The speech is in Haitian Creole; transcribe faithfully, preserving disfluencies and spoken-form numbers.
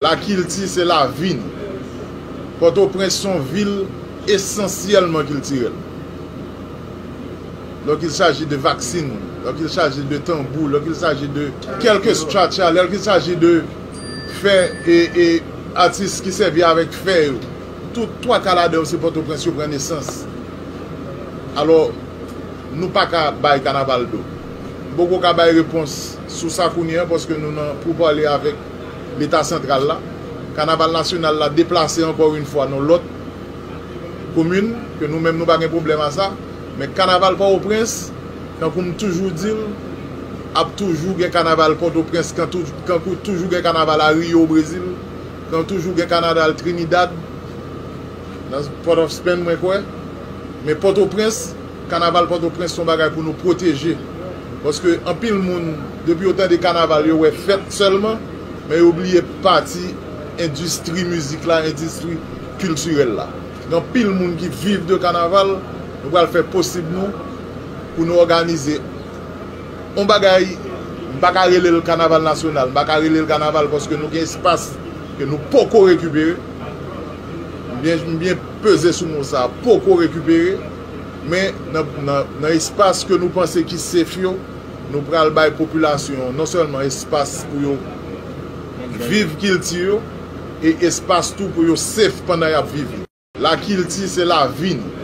Lakilti se lavi nou. Pòtoprens se yon vil esansyèlman kiltirèl. Lorsqu'il s'agit de vaccine, lorsqu'il s'agit de tanbou, lorsqu'il s'agit de kèlkeswa, lorsqu'il s'agit de fè e, e atis ki sèvi avèk fè yo, tout twa ka ladan yo se Pòtoprens yo pran nesans. Alò, nou pa ka bay kanaval do. M poko ka bay repons sou sa kounye a paske nou nan poupale avèk Leta santral la. Kanaval nasyonal la deplase ankò yon fwa nan lòt komin, ke nou menm nou pa gen pwoblèm a sa. Men kanaval Pòtoprens, tankou m toujou di l, ap toujou gen kanaval Pòtoprens, kan tou- kankou toujou gen kanaval a Rio, Brezil, kan toujou gen kanaval Trinidad, nan Port of Spain, mwen kwè. Men Pòtoprens, kanaval Pòtoprens se yon bagay pou nou pwoteje. Paske anpil moun, depi yo tande kanaval, yo wè fèt sèlman, men yo bliye pati endistri mizik la, endistri kiltirèl la. Gen anpil moun ki viv de kanaval, nou pral fè posib nou pou nou òganize yon bagay, m pa ka rele l kanaval nasyonal, m pa ka rele l kanaval paske nou gen espas ke nou poko rekipere. M byen, m byen peze sou mo sa, poko rekipere. Men nan, nan, nan espas ke nou panse ki safe yo, nou pral bay popilasyon an non sèlman espas pou yo viv kilti yo, e espas tou pou yo safe pandan y ap viv li. Lakilti se lavi nou.